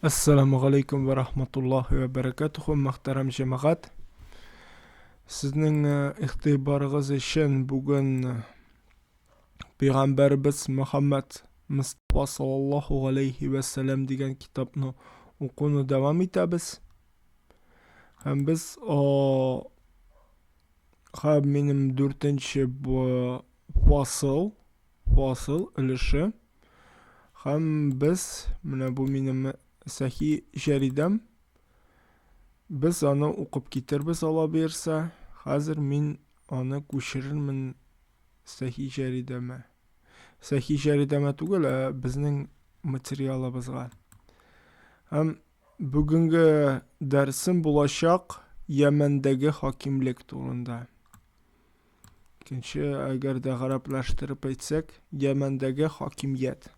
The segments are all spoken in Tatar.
Әссәламү галәйкүм вә рахматуллаһи вә бәрәкәтүһү, мөхтәрәм җәмәгать. Сезнең э, игътибарыгыз өчен бүген э, Пәйгамбәребез Мөхәммәд Мостафа саллаллаһу галәйһи вә сәлам дигән китапны укуны дәвам итәбез. Һәм без һәм минем дүртенче фасыл Фасыл өлеше. Һәм без, менә бу минем сәхи җәридәм. Без аны укып китербез, Алла боерса. Хәзер мин аны күчерермен сәхи җәридәмә. Сәхи җәридәмә түгел, ә безнең материалыбызга. Һәм бүгенге дәресем булачак Йәмәндәге хакимлек турында. Икенче, әгәр дә гарәпләштереп әйтсәк, Йәмәндәге хакимият.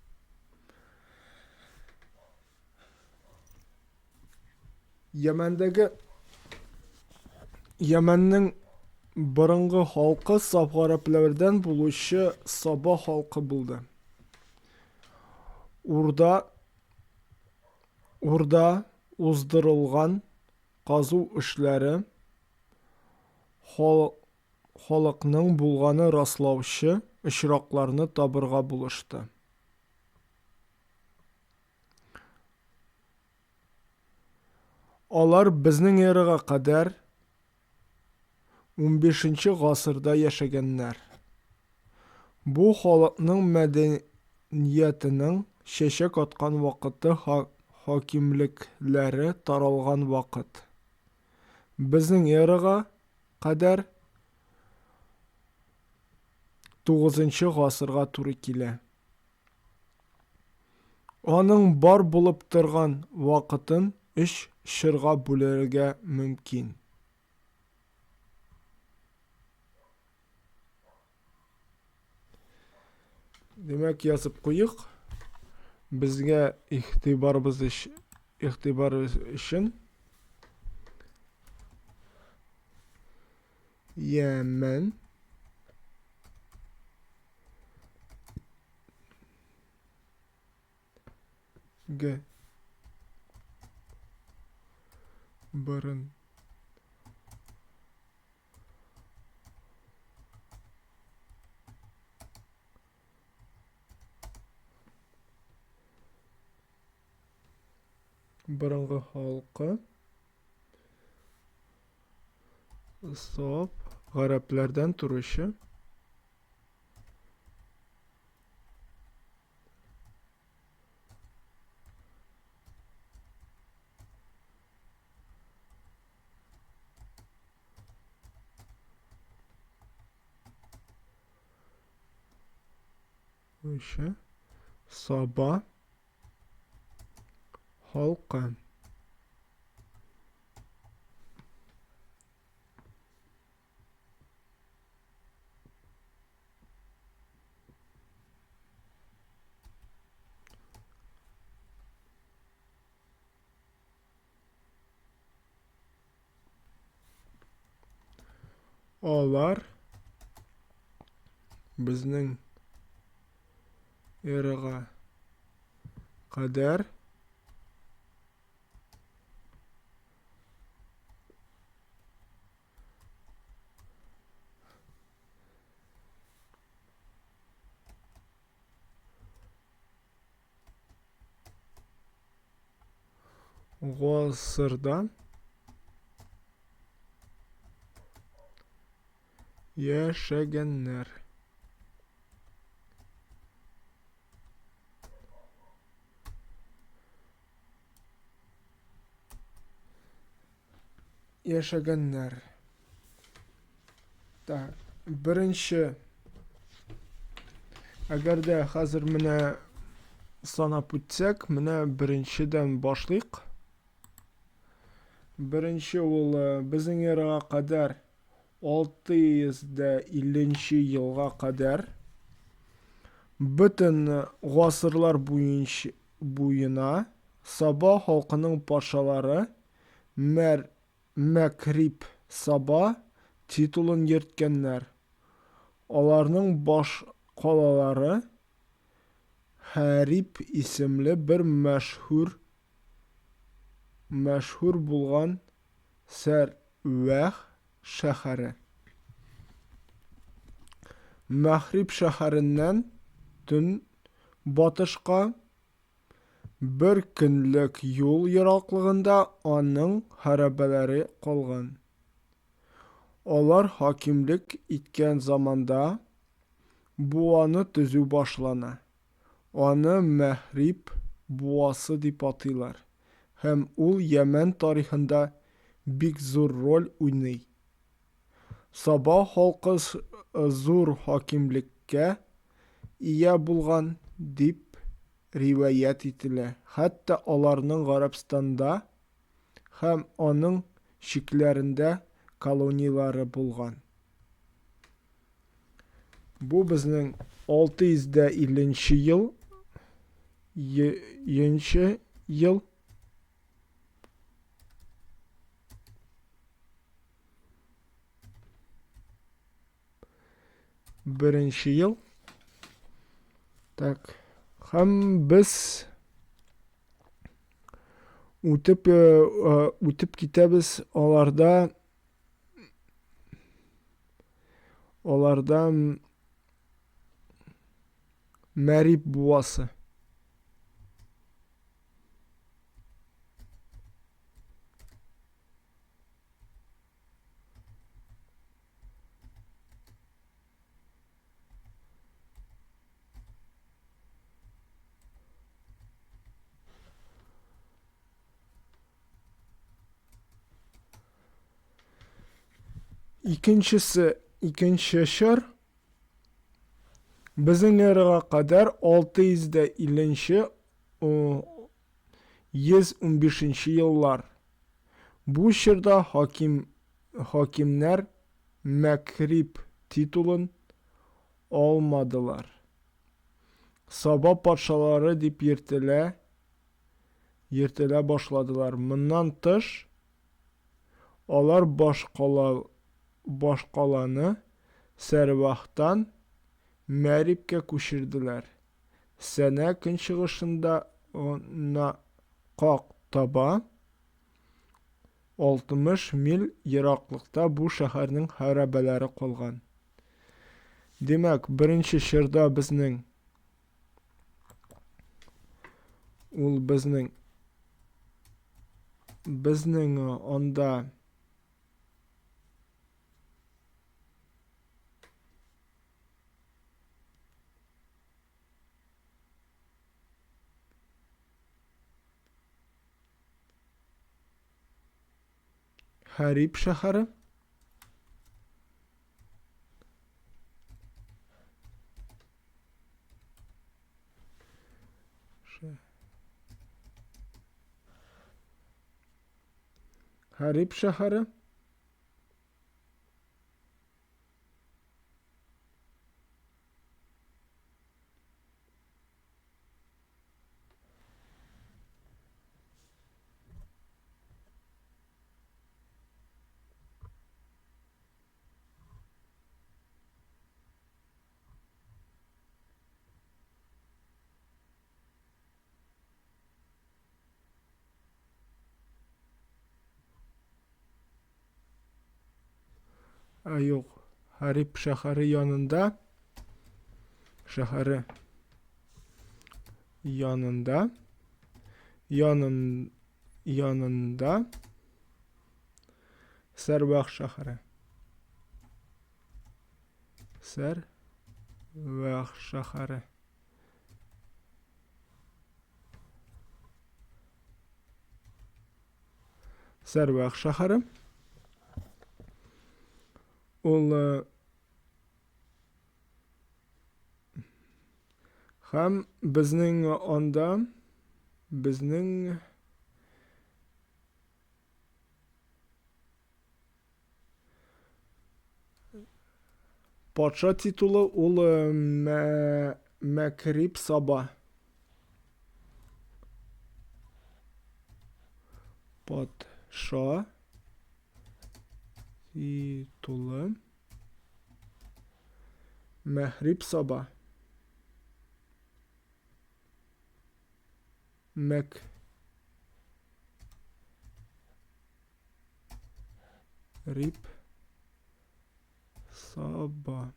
Йәмәндәге Йәмәннең борынгы халкы саф гарәпләрдән булучы Саба халкы булды. Урда Урда уздырылган казу эшләре халыкның булганы раслаучы очракларны табырга булышты. Алар безнең эрага кадәр унбишенче гасырда яшәгәннәр. Бу халыкның мәдәниятының чәчәк аткан вакыты хакимлекләре таралган вакыт. Безнең эрага кадәр тугызынчы гасырга туры килә. Аның бар булып торган вакытын өч чорга бүләргә мөмкин. Димәк, язып куйык. Безгә игътибарыбыз игътибар өчен Йәмән Г Барын Борынгы халкы саф гарәпләрдән торучы Өче. Саба халкы. Алар безнең эрага кадәр Гасырда яшәгәннәр. Яшәгәннәр. Так, беренче. Әгәр дә хәзер менә санап үтсәк, менә беренчедән башлыйк. Беренче ул э, безнең эрага кадәр 650 елга кадәр бөтен э, гасырлар буенча буена Саба халкының патшалары Мәр Мәкрип Саба титулын йөрткәннәр. Аларның баш калалары Хәрип исемле бер мәшһүр мәшһүр булган Сәрвәх шәһәре. Мәхриб шәһәреннән төнбатышка бер көнлек юл ераклыгында аның хәрабәләре калган. Алар хакимлек иткән заманда буаны төзү башлана. Аны Мәхриб буасы дип атыйлар һәм ул Йәмән тарихында бик зур роль уйный. Саба халкы зур хакимлеккә ия булган дип риваять ителә, хәтта аларның Гарәбстанда һәм аның чикләрендә колонияләре булган. Бу безнең 650 нче ел, енче ел. Беренче ел. Так. Һәм без үтеп э, э, үтеп китәбез аларда Аларда Мәрип буасы. Икенчесе, икенче чор безнең эрага кадәр 650 115 еллар. Бу чорда хаким хакимнәр Мәкрип титулын алмадылар. Саба патшалары дип йөртелә йөртелә башладылар. Моннан тыш, алар башкала, башкаланы Сәрвахтан Мәрибкә күчерделәр. Сәнә көнчыгышында на как таба 60 миль ераклыкта бу шәһәрнең хәрабәләре калган. Димәк, беренче чорда безнең Ул безнең безнең анда Харип шәһәре. Харип шәһәре. Ә, юк. Харип шәһәре янында шәһәре янында янын янында Сәрвах шәһәре. Сәрвах шәһәре. Сәрвах шәһәре. Ул э, һәм безнең анда безнең Патша титулы ул э, Мәкрип Саба. Патша титулы Мәхрип Саба. Мәк Рип. Саба.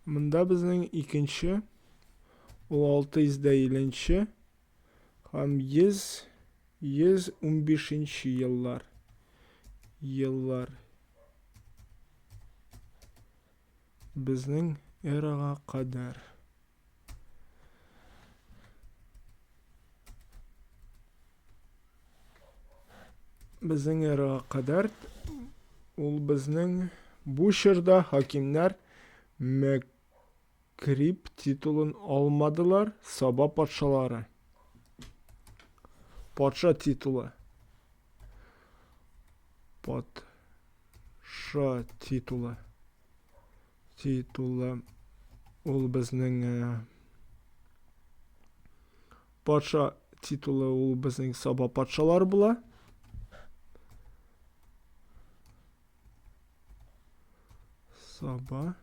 Монда безнең икенче, ул 650-нче һәм 100 115 еллар. Еллар. Безнең эрага кадәр. Безнең эрага кадәр ул безнең бу чорда хакимнәр Мәкрип титулын алмадылар, Саба патшалары. Патша титулы. Патша титулы. Титулы ул безнең э, патша титулы ул безнең Саба патшалары була. Саба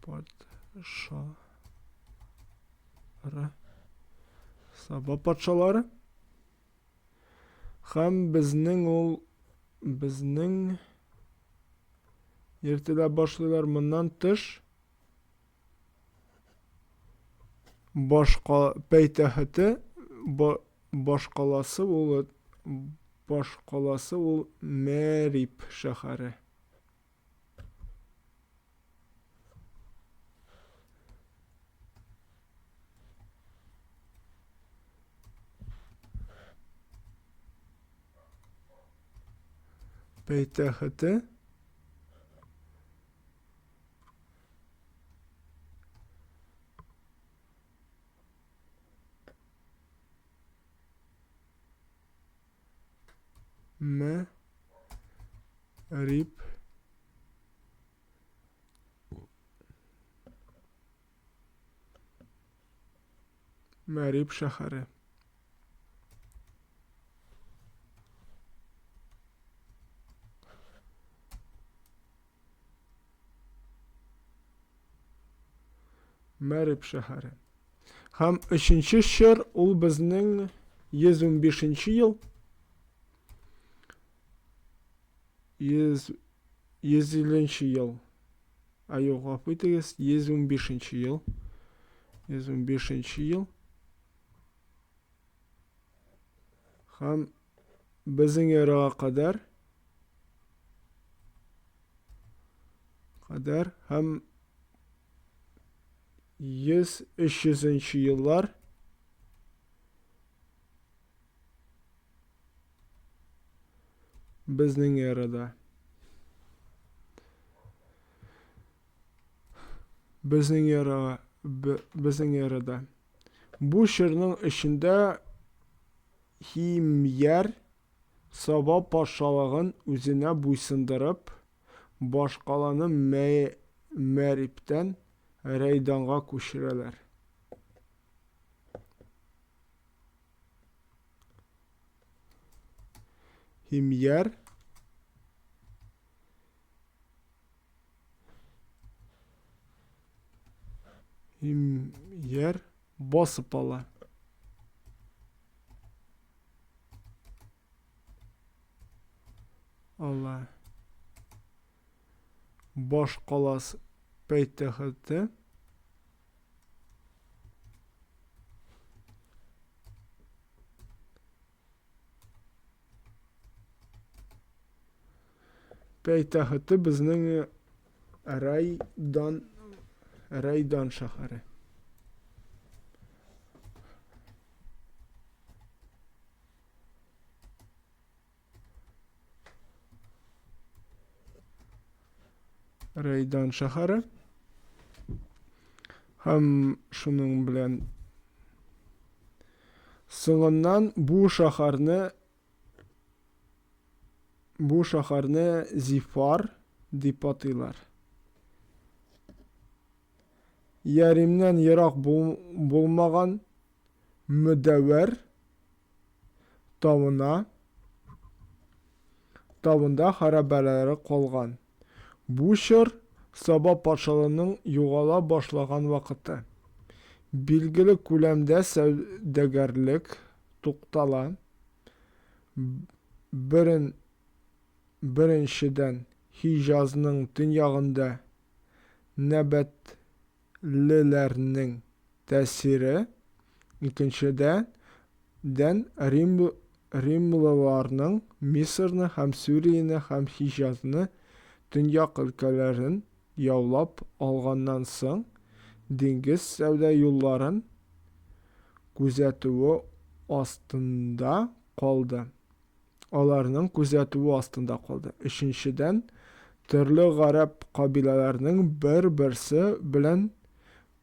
патшалары. Саба патшалары. Һәм безнең ул безнең йөртелә башлыйлар. Моннан тыш башка пәйтәхете башкаласы ул башкаласы ул Мәрип шәһәре. Пәйтәхете М Рип Мәрип шәһәре. Мәрип шәһәре. Һәм өченче чор ул безнең 115 ел 100 150 ел. Ә юк, гафу итегез, 115 ел. 115 ел. Һәм безнең эрага кадәр кадәр һәм 100-300 еллар безнең эрада. Безнең эра, безнең эрада. Бу чорның эчендә Химьяр Саба патшалыгын үзенә буйсындырып, башкаланы Мәриптән Рәйданга күчерәләр. Химьяр Химьяр басып ала. Ала. Баш каласы пайтәхете Пайтәхете безнең Райдан Райдан шәһәре. Райдан шәһәре. Һәм шуның белән соңыннан бу шәһәрне бу шәһәрне Зифар дип атыйлар. Яримнән ерак булмаган Мөдәвәр тавына тавында хәрабәләре калган. Бу чор Саба патшалыгының югала башлаган вакыты. Билгеле күләмдә сәүдәгәрлек туктала. Берен, беренчедән, Хиҗазның төньягында нәбәтлеләрнең тәэсире, икенчедә дән рим римлыларның Мисырны һәм Сүрияне һәм Хиҗазны төньяк өлкәләрен яулап алганнан соң диңгез сәүдә юлларын күзәтүе астында калды. Аларның күзәтүе астында калды. Өченчедән, төрле гарәп кабиләләренең бер-берсе белән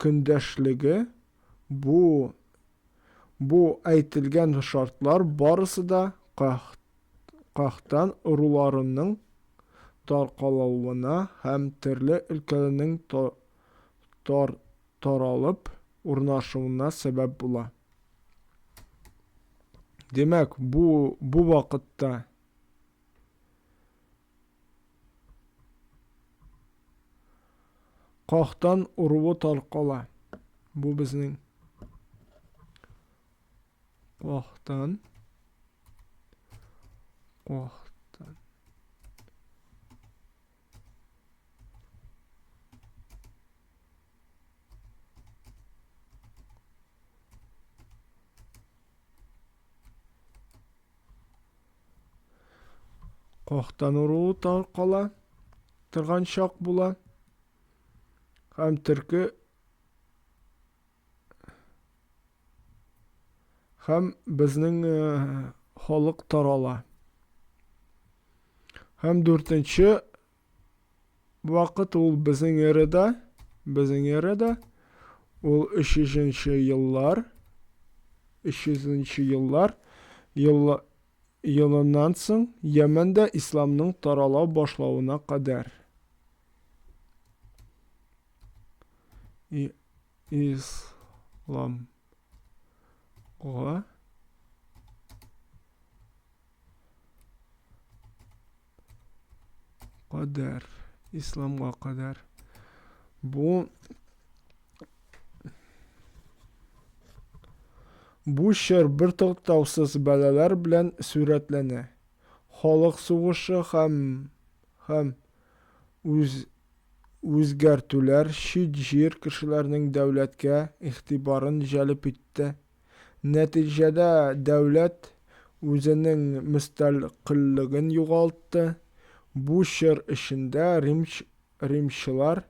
көндәшлеге, бу бу әйтелгән шартлар барысы да Кахтан ыруларының таркалуына һәм төрле өлкәләрнең тар таралып урнашуына сәбәп була. Димәк, бу бу вакытта Кахтан уруы таркала. Бу безнең Кахтан Кахтан Кахтан уруы таркала торган чак була. Һәм төрке һәм безнең э, халык тарала. Һәм дүртенче вакыт ул безнең эрада, безнең эрада ул 300 еллар, 300 еллар ел, елыннан соң Йәмәндә исламның тарала башлавына кадәр. И, исламга кадәр исламга кадәр бу бу чор бертуктаусыз бәлаләр белән сурәтләнә халык сугышы һәм һәм үз үзгәртүләр чит җир кешеләренең дәүләткә игътибарын җәлеп итте Нәтиҗәдә дәүләт үзенең мөстәкыйльлеген югалтты. Бу чор эчендә римчылар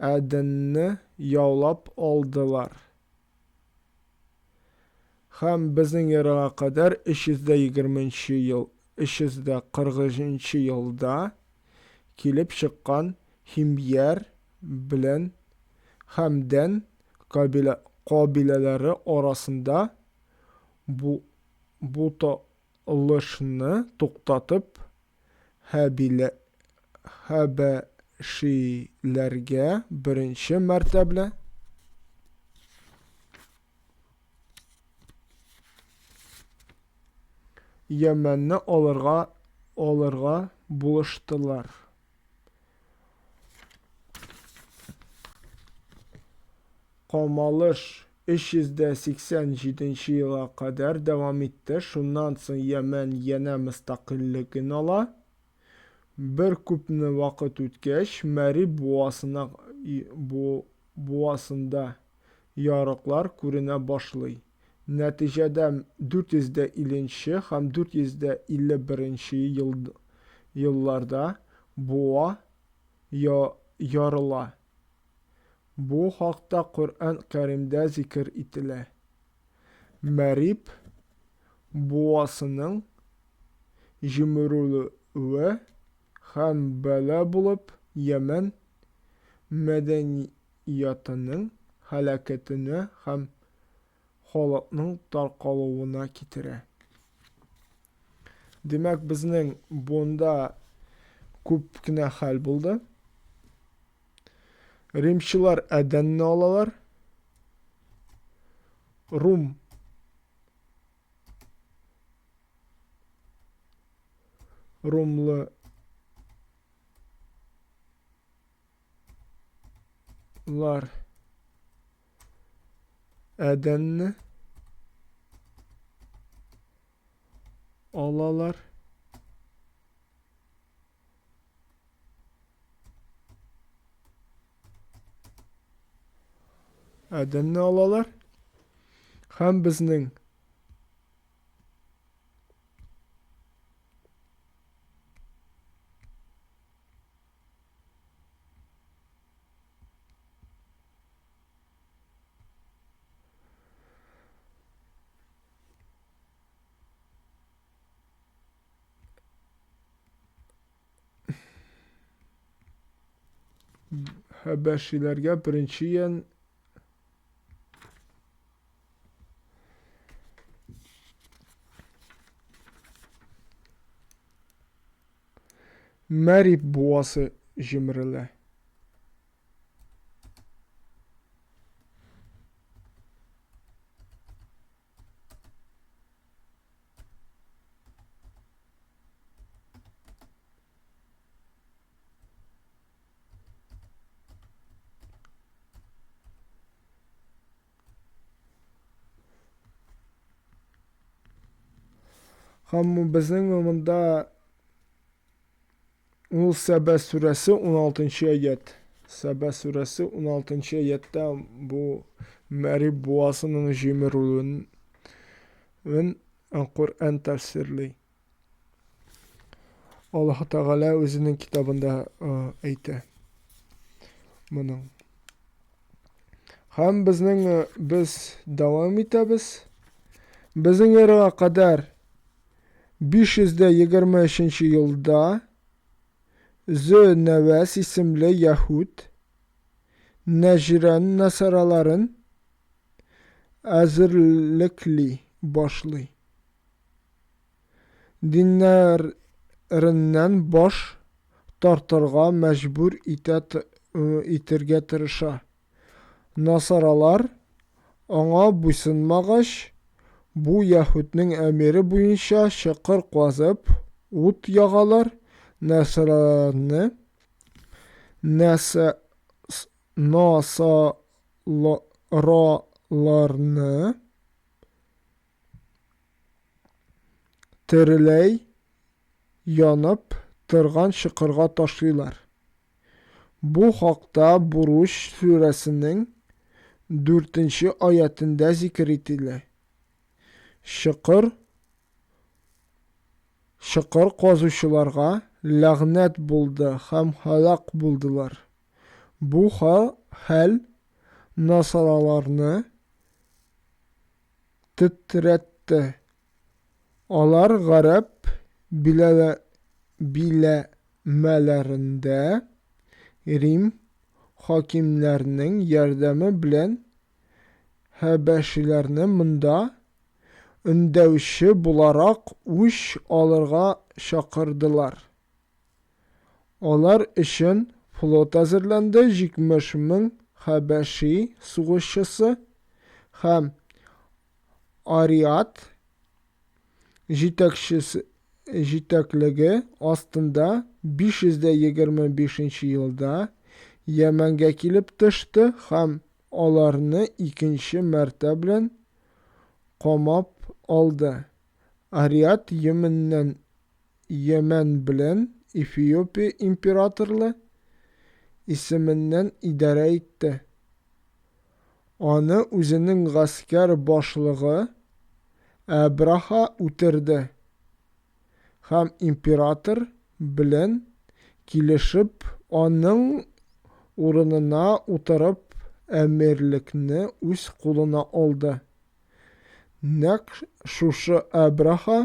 Әденне яулап алдылар һәм безнең эрага кадәр 320 нче ел 340 нчы елда килеп чыккан Һимьяр белән Хәмдән кабилә, кабиләләре арасында бу, буталышны туктатып, хәбилә, хәбәшиләргә беренче мәртәблә Йәмәнне алырга алырга булыштылар. Камалыш 387 елга кадәр дәвам итте, шуннан соң Йәмән янә мөстәкыйльлеген ала. Бер күпме вакыт үткәч, Мәриб буасына буасында ярыклар күренә башлый. Нәтиҗәдә 450 нче һәм 451 елларда буа ярыла. Бу хакта Коръән Кәримдә зикер ителә. Мәриб буасының җимерелүе һәм бәла булып Йәмән мәдәниятының һәлакәтенә һәм халыкның таркалуына китерә. Димәк, безнең бунда күп кенә хәл булды. Римчылар Әдәнне алалар. Рум Румлы лар Әдәнне алалар. Әдәнне алалар. Һәм безнең Хәбәшиләргә беренче ян Мәриб буасы җимерелә. Һәм безнең монда Ул Сәбә сүрәсе 16 аять. Сәбә сүрәсе 16 аяттә бу Мәриб буасының җимерүен Коръән тәфсирли. Аллаһ Тәгалә үзенең китабында әйтә моның. Һәм безнең без дәвам итәбез. Безнең эрага кадәр 523 елда Зө Нәвәс исемле яһүд Нәҗрән насараларын әзерлекли башлый. Диннәреннән баш тартырга мәҗбүр итә итергә тырыша. Насаралар аңа буйсынмагач, бу яһүднең әмере буенча чокыр казып, ут ягалар, насараларны насараларны Тереләй янып торган чокырга ташлыйлар. Бу хакта Буруҗ сүрәсенең дүртенче аятендә зикер ителә. Чокыр чокыр казучыларга ләгънәт булды һәм һәлак булдылар. Бу хәл насараларны тетрәтте. Алар гарәп биләмәләрендә Рим хакимнәренең ярдәме белән хәбәшиләрне монда өндәүче буларак үч алырга чакырдылар. Алар өчен флот әзерләнде, 70 мең хәбәши сугышчысы һәм Ариат җитәкчесе җитәклеге астында 525 нче елда Йәмәнгә килеп төште һәм аларны икенче мәртә белән камап алды. Ариат Йеменнән Йәмән белән Эфиопия императорлы исеменнән идарә итте. Аны үзенең гаскәр башлыгы Әбраһа үтерде һәм император белән килешеп аның урынына утырып әмирлекне үз кулына алды. Нәкъ шушы Әбраһа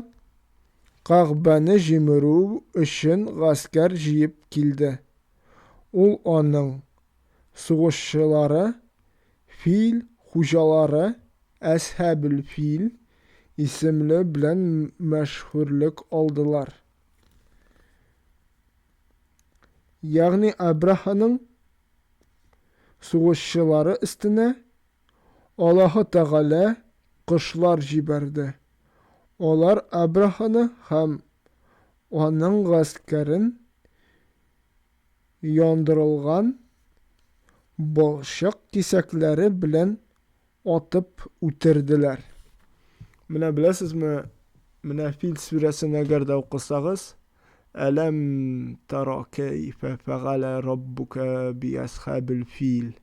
Кәгъбәне җимерү өчен гаскәр җыеп килде. Ул аның сугышчылары, фил хуҗалары, Әсхәбел-фил исемле белән мәшһүрлек алдылар. Ягъни Әбраһаның сугышчылары өстенә Аллаһы Тәгалә кошлар җибәрде. Алар Әбраханы һәм аның гаскәрен яндырылган балчык кисәкләре белән атып үтерделәр. Менә беләсезме, менә Фил сүрәсен әгәр дә укысагыз, Әләм тара кәйфә фәгалә раббука би асхабил фил.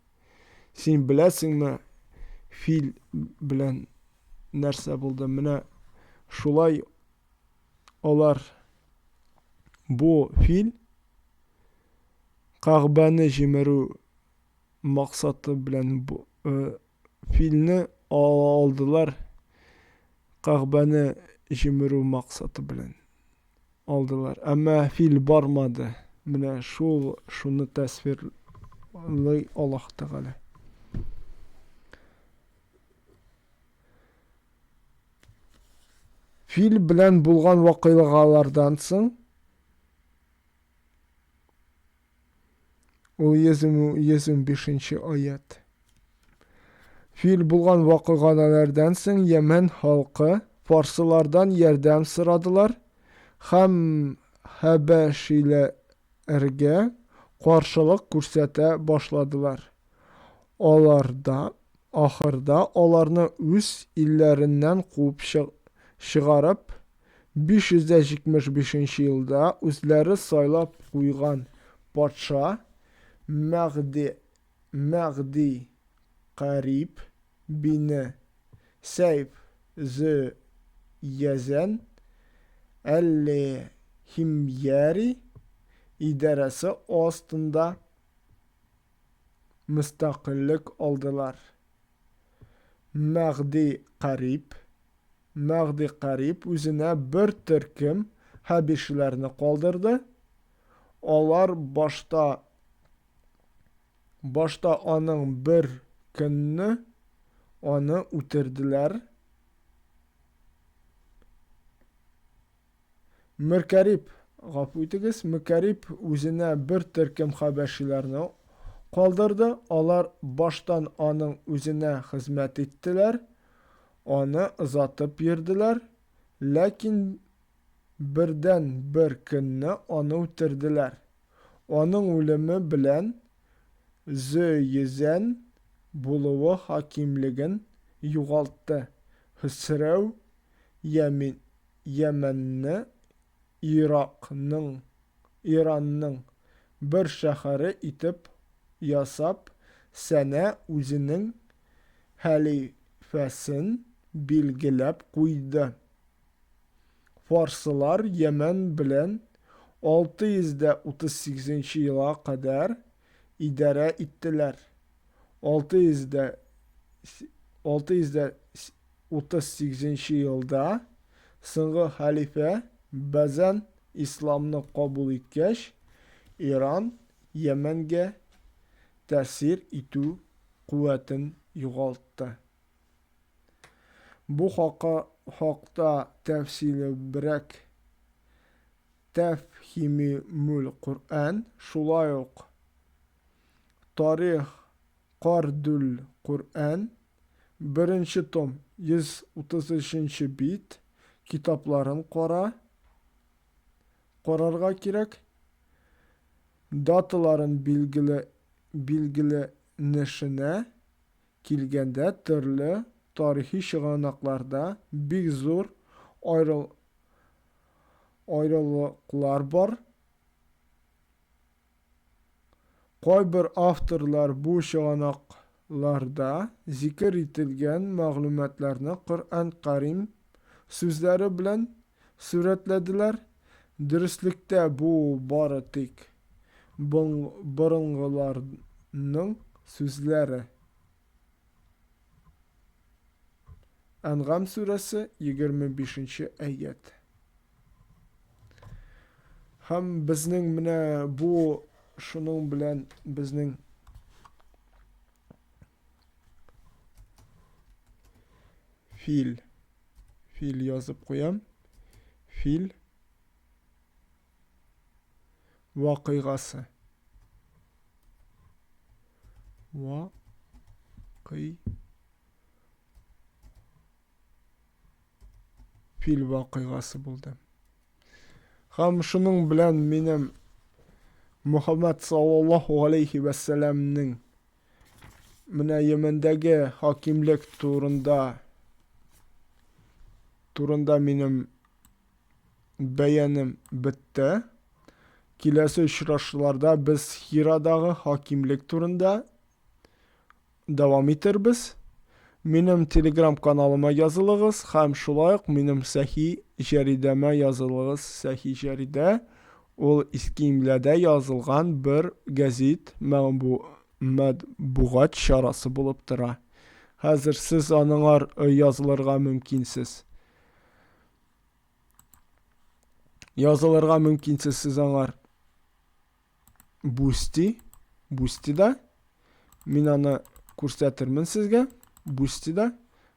Син беләсеңме, фил белән нәрсә булды? Менә шулай алар бу фил Кәгъбәне җимерү максаты белән филне алдылар, Кәгъбәне җимерү максаты белән алдылар. Әмма фил бармады. Менә шул шуны тәсвирлый Аллаһ Тәгалә. Фил белән булган вакыйгалардан соң ул 115 аят. Фил булган вакыйгалардан соң Йәмән халкы фарсылардан ярдәм сорадылар һәм хәбәшиләргә каршылык күрсәтә башладылар. Аларда Ахырда аларны үз илләреннән куып чыгарып, 575 нче елда үзләре сайлап куйган патша Мәгъди Мәгъди Кариб бине Сәйф Зө-Язән әл-Химьяри идарәсе астында мөстәкыйльлек алдылар. Мәгъди Кариб Мәгъди Кариб үзенә бер төркем хәбишиләрне калдырды. Алар башта башта аның бер көнне аны үтерделәр. Мөркәрип, гафу итегез, Мөкәрип үзенә бер төркем хәбәшиләрне калдырды, алар баштан аның үзенә хезмәт иттеләр, аны озатып йөрделәр, ләкин бердән бер көнне аны үтерделәр. Аның үлеме белән Зөйезән булуы хакимлеген югалтты. Хөсрәү Ямин Йәмәнне Иракның, Иранның, бер шәһәре итеп ясап, Сәнә үзенең хәлифәсен билгеләп куйды. Фарсылар Йәмән белән 638 нче елга кадәр идарә иттеләр. 638 нче елда соңгы хәлифә Базан исламны кабул иткәч, Иран Йәмәнгә тәэсир итү куәтен югалтты. Бу хакта тәфсиллебрәк Тәфһимимүл-Коръән, шулай ук Тарих Кардүл-Коръән, беренче том, 133 нче бит, китапларын кара, карарга кирәк. Даталарын билгеле билгеләнешенә килгәндә төрле тарихи чыганакларда бик зур аерыл аерылыклар бар. Кайбер авторлар бу чыганакларда зикер ителгән мәгълүматларны Коръән-Кәрим сүзләре белән сурәтләделәр. Дөреслектә бу бары тик борынгыларның сүзләре. Әнгам сүрәсе, 25 нче әят. Һәм безнең менә бу шуның белән безнең фил фил язып куям. Фил вакыйгасы. Вакый Фил вакыйгасы булды. Һәм шуның белән минем Мөхәммәд саллаллаһу алейхи вәссәламнең менә Йәмәндәге хакимлек турында турында минем бәяным бетте. Киләсе очрашуларда без Хирадагы хакимлек турында дәвам итербез. Минем телеграм каналыма язылыгыз һәм шулай ук минем Сәхи җәридәмә язылыгыз. Сәхи җәридә ул иске имләдә язылган бер гәзит, матбугат чарасы булып тора. Хәзер сез аныңар язылырга мөмкинсез. Язылырга мөмкинсез сез аңар. Бусти, Бустида. Мин аны күрсәтермен сезгә. Бустида.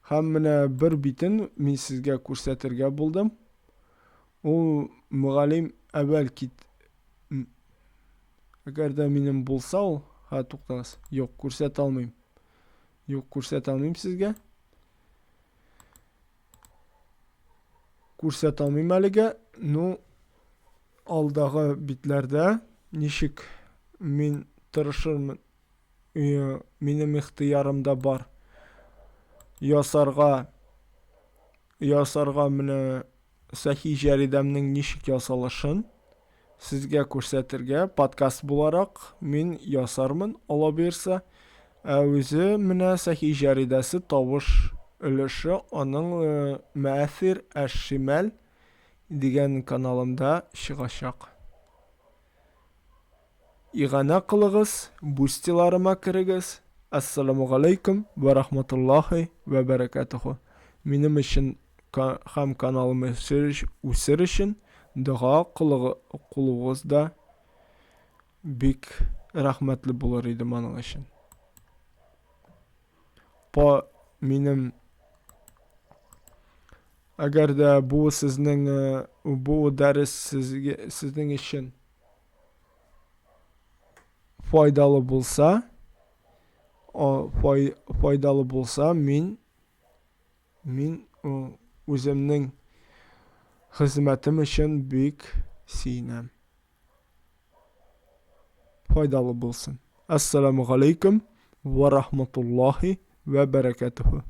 Һәм менә бер битен мин сезгә күрсәтергә булдым. Ул мөгаллим әвәл кит. Әгәр дә минем булса ул, ха, туктагыз. Юк, күрсәтә алмыйм. Юк, күрсәтә алмыйм сезгә. Күрсәтә алмыйм әлегә. Ну, алдагы битләрдә ничек мин тырышырмын, минем ихтыярымда бар. Ясарга, ясарга менә Сәхи җәридәмнең ничек ясалышын сезгә күрсәтергә подкаст буларак мин ясармын, Алла боерса. Ә үзе менә Сәхи җәридәсе тавыш өлеше аның Мәәсир әш-Шимәл дигән каналымда чыгачак. Иганә кылыгыз, бустиларыма керегез. Әссәламүгаләйкүм вә рахматуллаһи вә бәрәкәтүһү. Минем өчен һәм каналым үсер өчен дога кылуыгыз да бик рәхмәтле булыр идем аның өчен. По минем әгәр дә бу сезнең бу дәрес сезгә сезнең өчен файдалы булса, файдалы булса, мин мин үземнең хезмәтем өчен бик сөенәм. Файдалы булсын. Әссәламү галәйкүм вә рахматуллаһи вә бәрәкәтүһү.